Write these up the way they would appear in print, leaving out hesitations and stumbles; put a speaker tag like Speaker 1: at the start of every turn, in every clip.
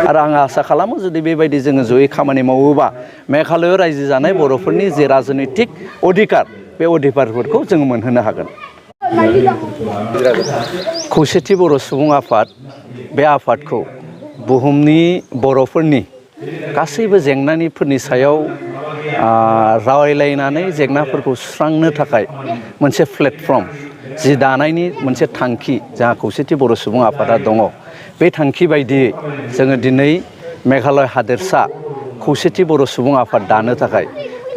Speaker 1: आरो आं आसा खालामो जुदि बेबायदि जोङो जयै खामानि मावोबा मेघालयाव रायजो जानाय बर'फोरनि जे राजनैतिक अधिकार बे अधिकारफोरखौ जोङो मोनहोनो हागोन। खौसेथि बर' सुबुं आफाद बे आफादखौ बुहुमनि बर'फोरनि गासैबो जेंनाफोरनि सायाव रायलायनानै जेंनाफोरखौ सुस्रांनो थाखाय मोनसे प्लेटफर्म जि दानायनि मोनसे थांखि जोंहा खौसेथि बर' सुबुं आफादा दङ। बे थांखि बायदियै जोङो दिनै मेघालय हादोरसा खौसेथि बर' सुबुं आफाद दानो थाखाय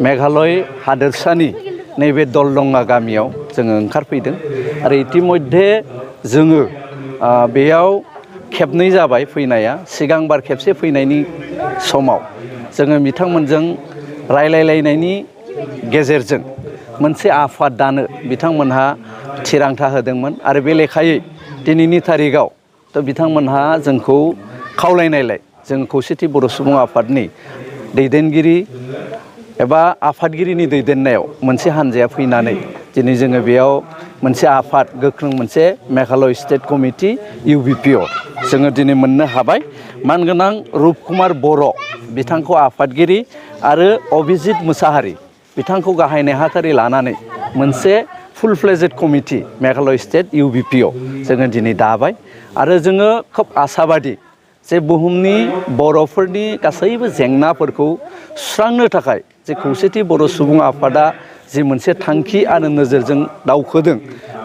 Speaker 1: मेघालय हादोरसानि नैबे दलदंगा गामियाव जोङो ओंखारफैदों आरो इतिमध्य जोङो बेयाव खेबनै जाबाय फैनाया। सिगांबार खेबसे फैनायनि समाव जोङो बिथांमोनजों रायलायलायनायनि गेजेरजों मोनसे आफाद दानो बिथांमोनहा थिरांथा होदोंमोन आरो बे लेखायै दिनैनि थारिखआव बिथांमोनहा जोंखौ खावलायनायलाय जों खौसेथि बर' सुबुं आफादनि दैदेनगिरि एबा आफादगिरिनि दैदेननायाव मोनसे हान्जाया फैनानै दिनै जोङो बेयाव मोनसे आफाद गोख्रों मोनसे मेघालय स्टेट कमिटि UBPO जोङो दिनै मोननो हाबाय। मानगोनां रुपकुमार बर' बिथांखौ आफादगिरि आरो अभिजित मुसाहारि बिथांखौ गाहाय नेहाथारि लानानै मोनसे full fledged committee Meghalaya state UBPO जोङो दिनै दाबाय आरो जोङो खोब आसाबादि जे बुहुमनि बर'फोरनि गासैबो जेंनाफोरखौ सुस्रांनो थाखाय जे खौसेथि बर' सुबुं आफादा जि मोनसे थांखि आरो नोजोरजों दावखोदों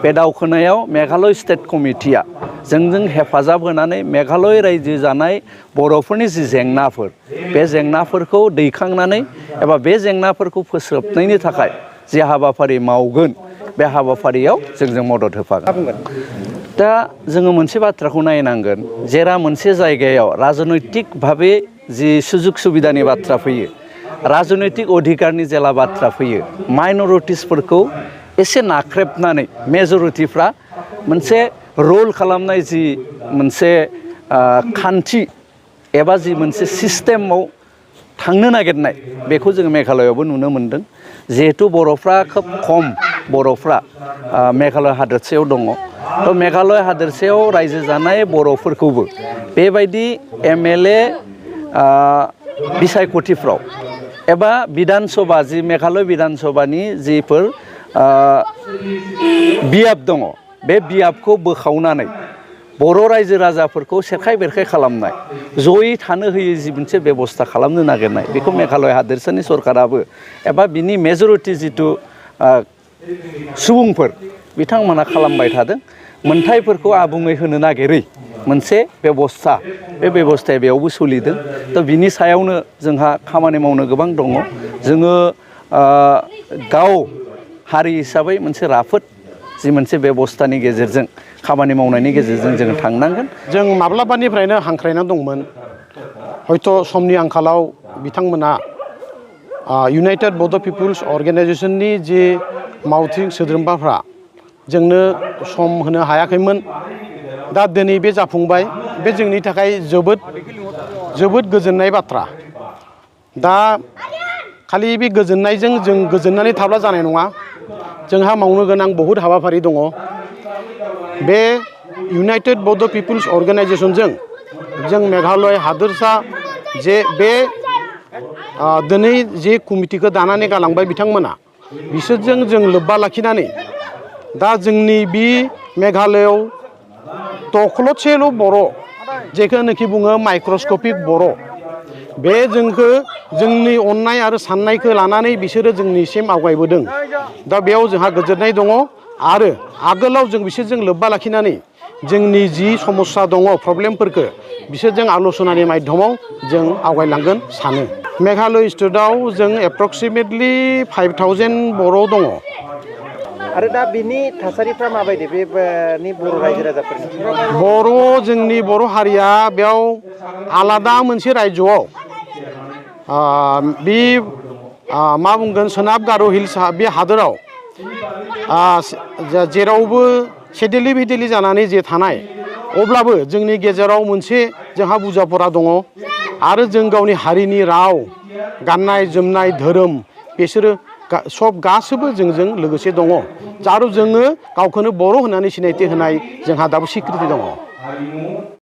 Speaker 1: बे दावखोनायाव मेघालय स्टेट कमिटिया जोंजों हेफाजाब होनानै मेघालय रायजो जानाय बर'फोरनि जि जेंनाफोर बे जेंनाफोरखौ दैखांनानै एबा बे जेंनाफोरखौ फोस्रोबनायनि थाखाय जि हाबाफारि मावगोन बे हाबाफारियाव जोंजों मदद होफागोन। दा जोङो मोनसे बाथ्राखौ नायनांगोन जेरा मोनसे जायगायाव राजनैतिक भाबै जि सुजुग सुबिदानि बाथ्रा फैयो, राजनैतिक अधिकारनि जेला बाथ्रा फैयो, माइनरिटिसफोरखौ एसे नाख्रेबनानै मेजरिटिफ्रा मोनसे रल खालामनाय जि मोनसे खान्थि एबा जि मोनसे सिस्टेमाव थांनो नागिरनाय बेखौ जोङो मेघालयावबो नुनो मोनदों। जिहेथु बर'फ्रा खोब खम बर'फ्रा मेघालय हादोरसायाव दङ। थ' मेघालय हादोरसायाव रायजो जानाय बर'फोरखौबो बेबायदि MLA बिसायख'थिफ्राव एबा बिधान सभा जि मेघालय बिधान सभानि जिफोर बियाब दङ बे बियाबखौ बोखावनानै बर' रायजो राजाफोरखौ सेरखाय बेरखाय खालामनाय, जयै थानो होयै जि मोनसे बेबस्था खालामनो नागिरनाय बेखौ मेघालय हादोरसानि सरकाराबो एबा बिनि मेजरिटि जिथु सुबुंफोर बिथांमोना खालामबाय थादों। मोनथायफोरखौ आबुङै होनो नागिरै मोनसे बेबस्था, बे बेबस्थाया बेयावबो सोलिदों। थ' बिनि सायावनो जोंहा खामानि मावनो गोबां दङ। जोङो गाव हारि हिसाबै मोनसे राफोद जि मोनसे बेबस्थानि गेजेरजों खामानि मावनायनि गेजेरजों जोङो थांनांगोन।
Speaker 2: जों माब्लाबानिफ्रायनो हांख्रायना दंमोन, हयथ' समनि आंखालाव बिथांमोना इउनाइटेड बड' पिपुल्स अर्गेनाइजेसननि जि मावथिं सोद्रोमाफ्रा जोंनो सम होनो हायाखैमोन। दा दिनै बे जाफुंबाय, बे जोंनि थाखाय जोबोद गोजोननाय बाथ्रा। दा खालि बे गोजोननायजों जों गोजोननानै थाब्ला जानाय नङा, जोंहा मावनो गोनां बहुद हाबाफारि दङ। बे इउनाइटेड बड' पिपुल्स अर्गेनाइजेसनजों जों मेघालय हादोरसा जे बे दिनै जे कमिटिखौ दानानै गालांबाय बिथांमोना, बिसोरजों जों लोब्बा लाखिनानै दा जोंनि बे मेघालयआव दख्ल'सेल' बर' जेखौनोखि बुङो माइक्रस्कपिक बर', बे जोंखौ जोंनि अननाय आरो साननायखौ लानानै बिसोरो जोंनिसिम आवगायबोदों। दा बेयाव जोंहा गोजोननाय दङ आरो आगोलाव जों बिसोरजों लोब्बा लाखिनानै जोंनि जि समस्या दङ, प्रब्लेमफोरखौ बिसोरजों आल'सनानि माध्यमाव जों आवगायलांगोन सानो। मेघालय स्टेटआव जों एप्रक्सिमेटलि 5000 बर' दङ।
Speaker 3: आरो दा बिनि थासारिफ्रा माबायदि बेनि बर' रायजो राजाफोरनि?
Speaker 2: जोंनि बर' हारिया बेयाव आलादा मोनसे रायजोआव बे मा बुंगोन सोनाब गार' हिल्स बे हादोराव जेरावबो सेदेलि बेदेलि जानानै जे थानाय, अब्लाबो जोंनि गेजेराव मोनसे जोंहा बुजाफोरा दङ आरो जों गावनि हारिनि राव, गाननाय जोमनाय, धोरोम बिसोरो सब गासैबो जोंजों लोगोसे दङ। आरो जोङो गावखौनो बर' होननानै सिनायथि होनाय जोंहा दाबो सिक्रिटि दङ।